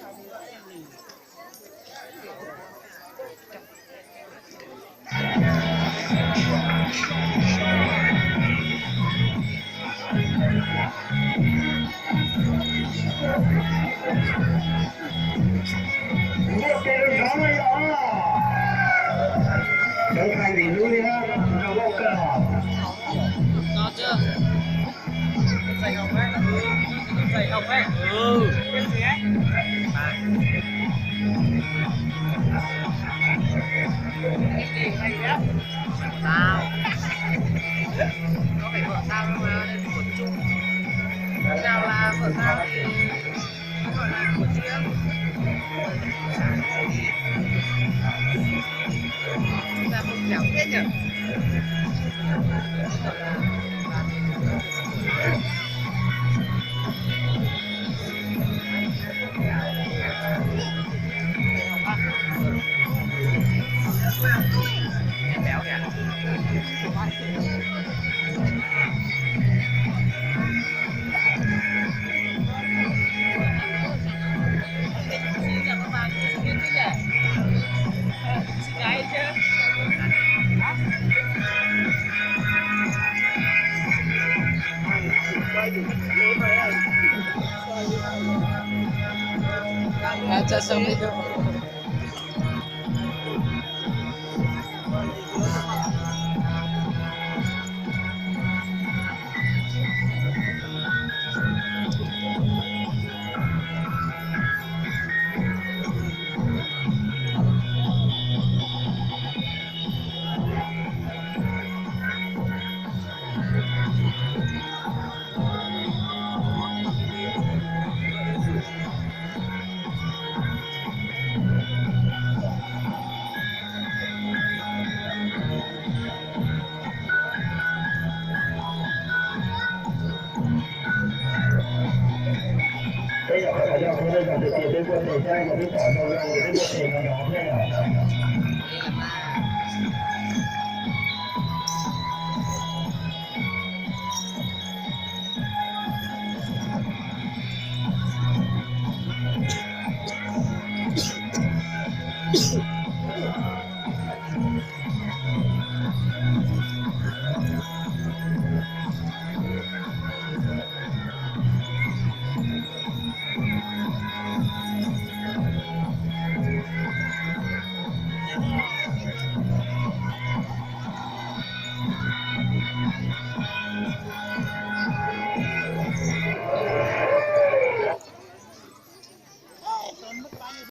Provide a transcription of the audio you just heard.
Muaj tes rau nrad no yog. Sawv tsees tim hnub thiab nrog loj kawg. Peb yog qhov no yog qhov nej zam tias peb muaj tes saib yog peb pom zoo no ces peb muaj tes no nrov thiab yom.